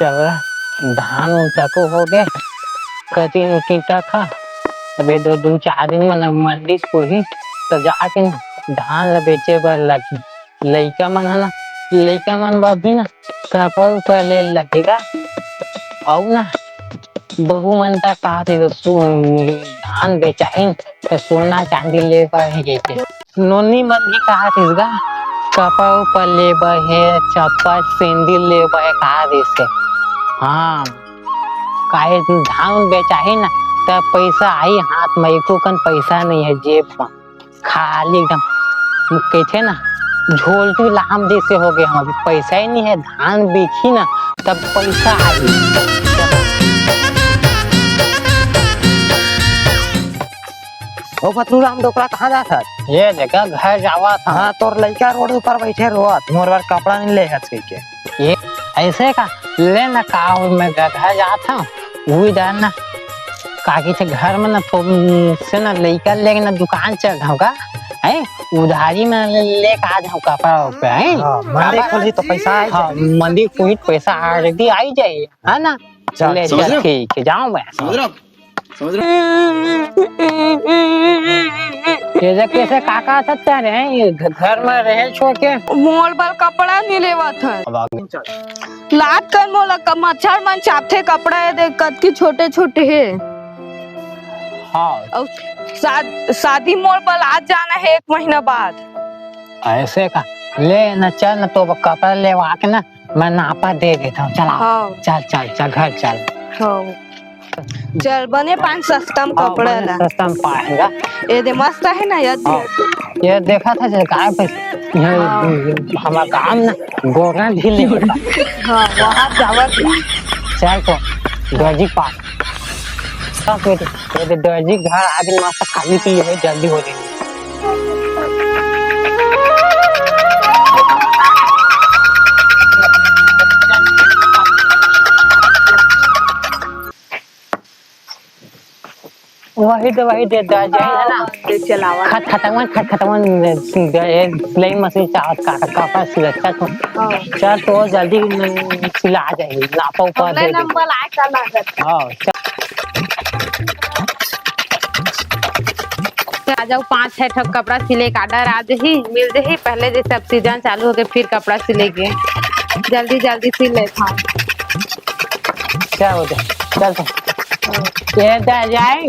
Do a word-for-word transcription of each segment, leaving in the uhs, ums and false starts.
चल, धान उन तको हो गे, कटिंग उटिंग तक ह। अबे दो, दो चार दिन में मंडी कोही, तो जाके धान ल बेचे बर लगही। लइका मन ह ना, लइका मन बर भी ना कपड़ा उपड़ा ले लगेगा। अउ ना, बहू मन त कहा थे, सु-, धान बेचाही, तो सोना चांदी ले बर हे जैसे। नोनी मन भी कहा थे गा, कपड़ा उपड़ा ले बर हे, चप्पल सैंडल ले बर हे, कहा थे से। हाँ, काहे धान बेचाही ना, तब पैसा आही हाथ में, एको कन पैसा नहीं है जेब में। खाली एकदम कहिथे ना, झोलटू लाम जैसे हो गए हम। अभी पैसा ही नहीं है, धान बेची ना, तब पैसा आही। ओ पतलू राम डोकरा, कहाँ जात हस? ये देखा, घर जावत हँव। हाँ, तोर लइका रोड ऊपर बैठे रोवत, मोर बर कपड़ा नहीं ले हस कहिके। ये ऐसे का? ले ना, का हो, मैं घर जात हँव, वही जान ना, का कहिथे घर में ना, तो से ना लइका लेके ना दुकान चल रहा होगा, है, उधारी में लेके आ जाऊँ कपड़ा उपड़ा, है। हाँ, मंडी खुलही तो पैसा आ हाँ, जाए। मंडी खुलही तो पैसा already आ ही जाए, है ना? चल, ले, समझ चल, रहे हो? ठीक है, जाऊँ मैं। समझ रहे हो? समझ रहे हो? ये जे कैसे काका सत्ता रे, ये घ-, घर में रहे छोड़ के। मोर बर कपड़ा नहीं लेवत है। अब आगे। लात कर मोला क-, मच्छर मन चापथे कपड़ा, ये देख कतकी छोटे छोटे हे। हाँ। अउ शा-, शादी मोर बर आज जाना है एक महीना बाद। ऐसे का? ले ना, चल ना, तो कपड़ा लेवा के ना, मैं नापा दे देता हूँ, चला। हाँ। चल, चल, चल, घर चल। हाँ। चल, बने पान सस्ता में हाँ, कपड़ा बने ला। सस्ता में पाएगा। ये दे मस्त है ना, ये दे। हाँ। ये देखा था जे गाय पे, ये हाँ। हमार गाँव ना गोरा ढीले होता। हाँ, वहाँ जावत है। चल तो, दर्जी पास। हाँ, फिर ये दे दर्जी घर आज मस्त खाली पी ले, जल्दी हो जाए। वही दे, वही दे, दे जाए, है ना? हाँ, दे चलावा। खट खटावन, खट खटावन, ए, सिलाई मशीन चाहत का, का, का, सिलाई, चल तो। हाँ। चल तो जल्दी, न, सिला जाए, नापा उपा दे दे। नंबर आए का लागत। हाँ, चल। आ जाओ, पाँच छह ठो कपड़ा सिले का order आ जही, मिल जही। पहले जैसे अब सीजन चालू हो गए, फिर कपड़ा सिले के जल्दी जल्दी सिल लेता हूँ। क्या हो जाए? चल तो। ए दर्जाई,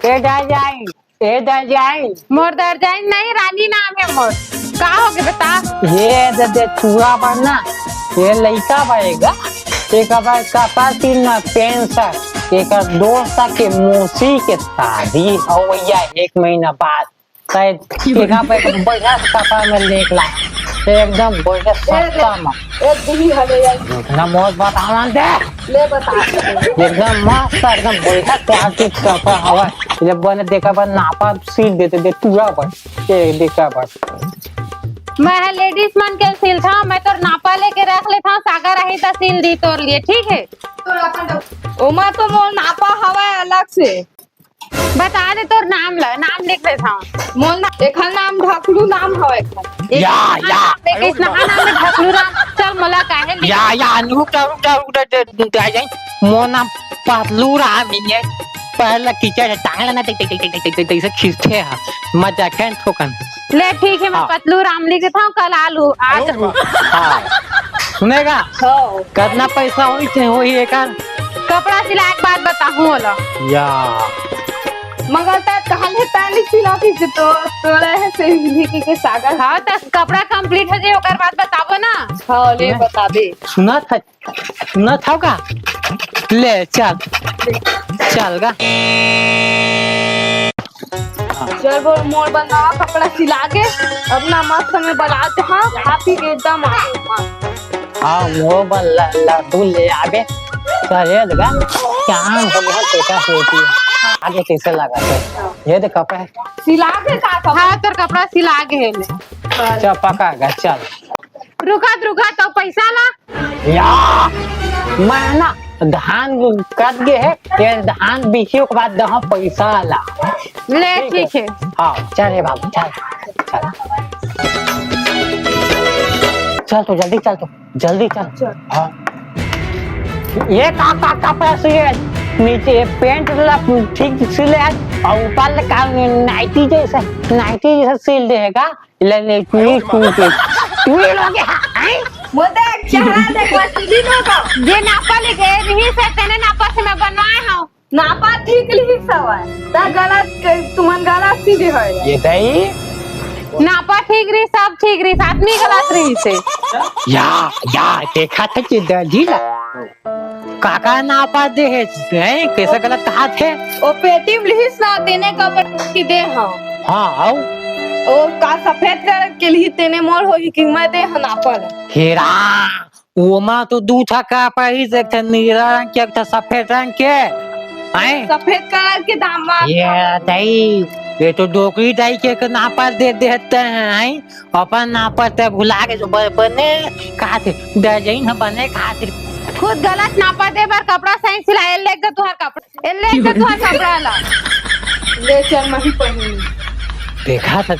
ए दर्जाई, ए दर्जाई। मोर दर्जाई नहीं, रानी नाम है मोर। का हो गए बता? ये दे दे चूड़ा पर ना, ये लइका बनेगा। एक बार कपड़ा सिलना, पेंट शर्ट, एक दोस्त के मौसी के शादी हो भैया, एक महीना बाद। शायद एक आप एक बढ़िया कपड़ा में देख ला, एकदम बढ़िया सस्ता में। ए, दीदी, हले यार। ना मौत बात आनंद दे। ले बता। एकदम मस्त, एकदम बढ़िया क्वालिटी कपड़ा हवा। जब बने देखा बा, नापा सील देते दे, पूरा बस। ये देखा बस। मैं ह लेडीज मन के सिलथव, मैं तोर नापा लेके रख लेथव, सागर आही त सिल दी तोर लिए, ठीक है? ओमा तो मोर नापा हवय अलग से। बता दे तोर नाम ल, नाम लिख लेथव। मोर ना, एखर नाम ढकलू नाम हवय एखर। या, या। नाम लिख, इस नहा नाम में ढकलू राम। चल मोला काहे लिख? या, या, रुक जा, रुक जा, रुक जा, दे, दे, दे, आ जाए। मोर नाम पतलू राम ही है। पहला कीचड़ है, टांग लेना, देख, देख, देख, देख, देख, देख, देख, खींचते हैं। मजा खेन ठोकन। ले ठीक है, मैं हाँ। पतलू राम लिख देता हूँ, कल आलू आ जाऊँ। हाँ। सुनेगा? हाँ। कितना पैसा होई थे, होई एकर? कपड़ा सिलाए के बाद बताहूँ ओला। या। मगर त कहले ताली सिला के तो तोरा है से लिखे के सागर। हाँ, त कपड़ा complete हो जाए, ओकर बाद बताबो ना। हाँ, ले मैं बता दे। सुना था, सुना था का? ले, चल। चल गा। चल बोल, मोर बर नवा कपड़ा सिला के, अपना मस्त में बरात, हाँ, खा पी के एकदम आ। हाँ, मोर बर ल-, लड्डू ले आबे। चल, ये देखा, क्या हम सब बहुत पैसा होती है। आगे कैसे लगा थे? ये देख कपड़ा। सिला के का कपड़ा? हाँ, तोर कपड़ा सिला के है ले। चल, पका गा, चल। रुका, रुका, तो पैसा ला। या, मैं ना धान कट गे हे, ये धान बिकी के बाद दहा पैसा ला। ले, ठीक है। ठीक है। हाँ, चल रे बाबू, चल, चल। चल तो जल्दी चल तो, जल्दी चल। चल। हाँ। ये का, का, का कपड़ा सिले? नीचे पेंट ला ठीक सिले, अउ ऊपर ले का नाइटी जैसा, नाइटी जैसा सिल देगा। ले, ले, तू, तू, तू, तू ये लोग हैं, हैं? वो देख, चेहरा देख, बस सीधी नो का। जे नापा लिखे रही से, तेने नापा से मैं बनवाए हूँ। नापा ठीक लिही सवय, ता गलत के, तुमन गलत सीधे होय। ये दई। नापा ठीक रही, सब ठीक रही, आदमी गलत रही से। या, या, देखा था कि दर्जी ला। काका नापा दे हे, हैं? कैसे गलत कहा थे? ओ पेटी में लिहिस ना, तेने कपड़ा के दे हव। हाँ, आओ। ओ का सफेद कलर के लिही, तेने मोर होही कि मैं दे हव नापा ला। हेरा, ओमा तो दू ठा कपड़ा ही, एक ठा नीला रंग के, एक ठा सफेद रंग के। हैं? सफेद कलर के दाम बा। ये दई, ये तो डोकरी दई के, के नापा दे देते हैं, हैं? अपन नापा ते भुला के जो ब-, बने कहा थे, दर्जन ह बने कहा थे। खुद गलत नापा दे बर कपड़ा सही सिला, ए ले के तुहार कपड़ा, ए ले के तुहार कपड़ा ला। ले चल, मैं ही पहिन। देखा था।